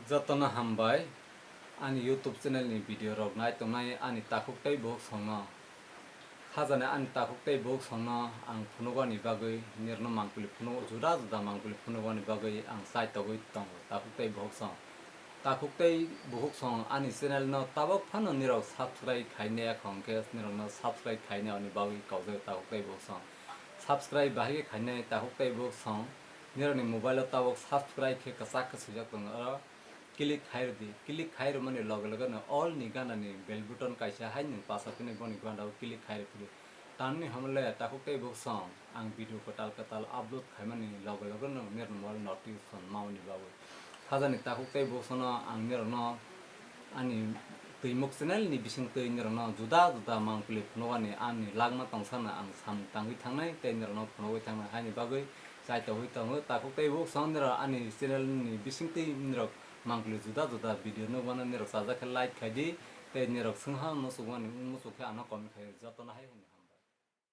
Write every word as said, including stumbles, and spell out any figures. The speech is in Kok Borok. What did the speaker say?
Jotono hambai ani YouTube channel ni video rok nai tongnai ani takhuk tei bukhuk songno. Khajani ani takhuk tei bukhuk songno ang phunukani bagwi nirokno mangpili phunuk, juda juda mangpili phunukani bagwi ang chai togwi tongo takhuk tei bukhuk song. Takhuk tei bukhuk song ani channel no tabok phano nirok subscribe khainai, akhong khe nirokno subscribe khainai oni bagwi kaujak takhuk tei bukhuk song. Subscribe bahai khe khainai takhuk tei bukhuk song. Nirokni mobile o tabok subscribe khe kwchak khe swijak tongo oro. Click khai rwdi, click khai rwmani loge loge no all ni gana ni bell button kaisa hai nwng pasa phini boni gana o click khai rwphuru. Tamni hwnle takhuk tei bukhuk song ang video kwtal kwtal upload khaimani loge loge no nirokno notification mauni bagwi. Khajani takhuk tei bukhuk songno ang nirokno ani twimuk channel ni bisingtwi nirokno juda juda mangpili phunukani ani lagma tongsano ang samung tangwi thangnai tei nirokno phunugwi thangnai haini bagwi chai togwi tongo. Takhuk tei bukhuk song nirok ani channel ni bisingtwi nirok mangpili juda juda video nukmano nirok chajak khe like khaidi tei nirok swngha muchukmani muchuk khe ano comment khai jotono hai hwnwi hambai.